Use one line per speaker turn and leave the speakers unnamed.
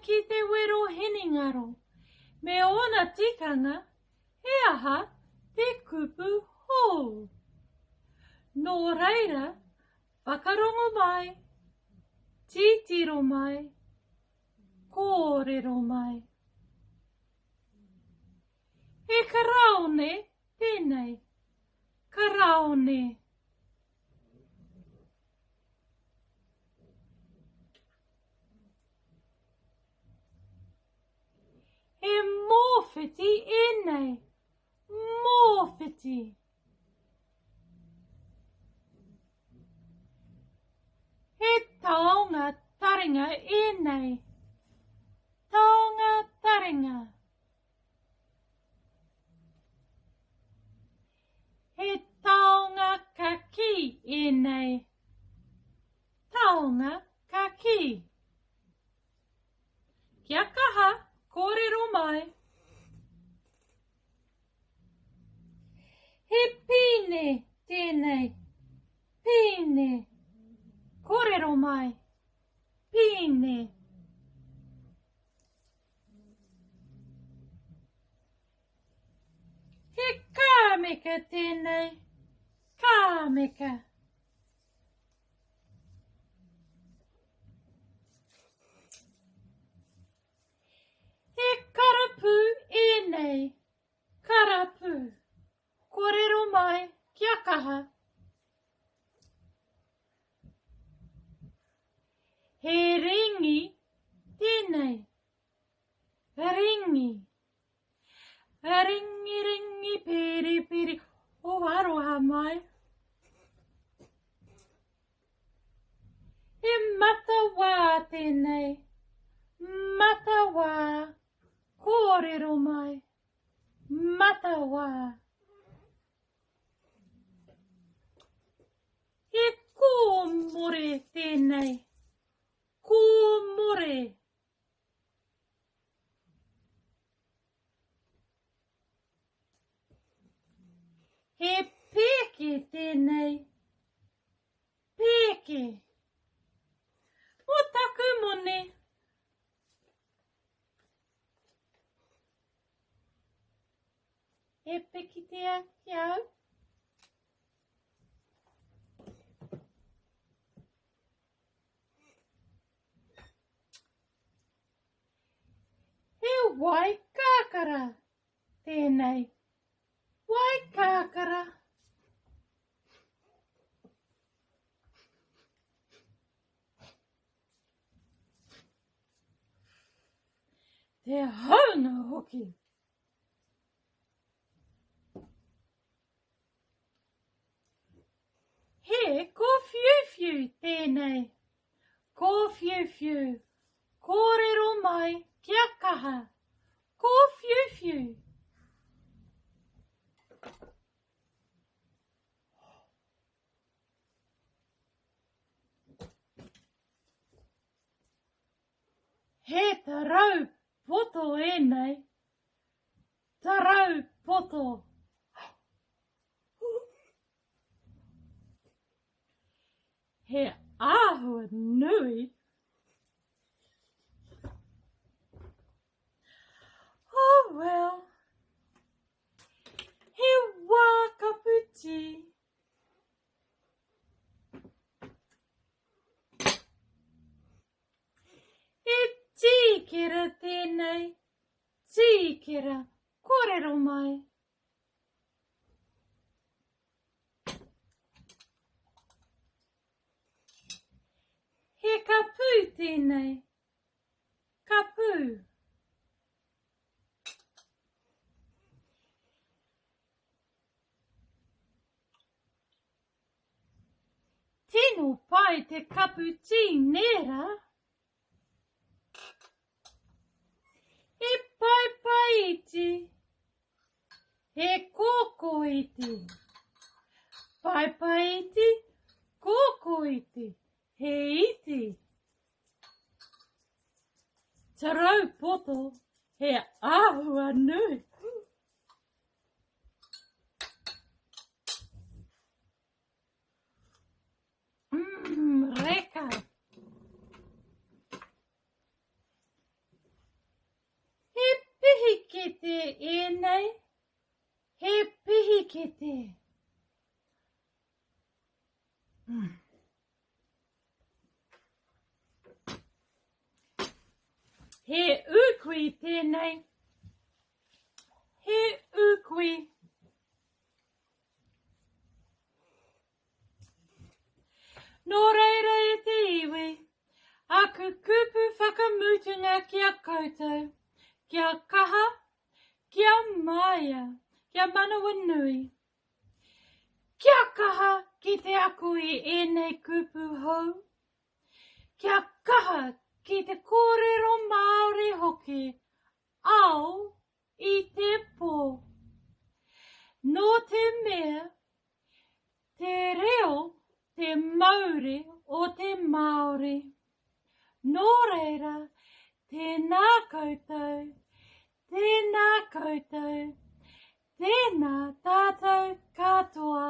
ki te wero hinengaro me ōna tikanga he aha te kupu hou. Nō reira, whakarongo mai, titiro mai, kōrero mai. He karaone tēnei, karaone. He mōwhiti ēnei, mōwhiti. He taonga taringa ēnei, taonga taringa. He taonga kakī ēnei. Taonga kakī. Kia kaha, kōrero mai. He pīne tēnei. Pīne. Kōrero mai. Pīne. He kāmeka tēnei, kāmeka. He karapū ēnei, karapū. Kōrero mai, kia kaha. He ringi tēnei, ringi. Ringi, ringi, piri, piri, o aroha mai. He matawā tēnei, matawā, kōrero mai, matawā. He kōmore tēnei, kōmore. He pēke tēnei. Pēke. Mō taku moni. He pikitia ki au. He wai kākara tēnei. Wai kākara. Te haunga hoki. He kōwhiuwhiu tēnei. Kōwhiuwhiu. Kōrero mai kia kaha. Kōwhiuwhiu. He tarau poto ēnei. Tarau poto. He āhua nui. Oh well. He wā kapu tī. He tīkera tēnei. Tīkera, kōrero mai. He kapū tēnei. Kapū. Tino pai te kapu tī, nē rā? He paepae iti. He kōkō iti. Paepae iti, kōkō iti, he iti. Tarau poto, he āhua nui. Mmm, reka. tīkete. Mm. He ūkui tēnei. He ūkui. Nō reira e te iwi, aku kupu whakamutunga ki a koutou, kia kaha, kia māia, kia manawanui. Kia kaha ki te ako i ēnei kupu hou, kia kaha ki te kōrero Māori hoki, ao i te pō. Nō te mea, te reo te mauri o te Māori. Nō reira, tēnā koutou, tēnā koutou, tēnā tātou katoa.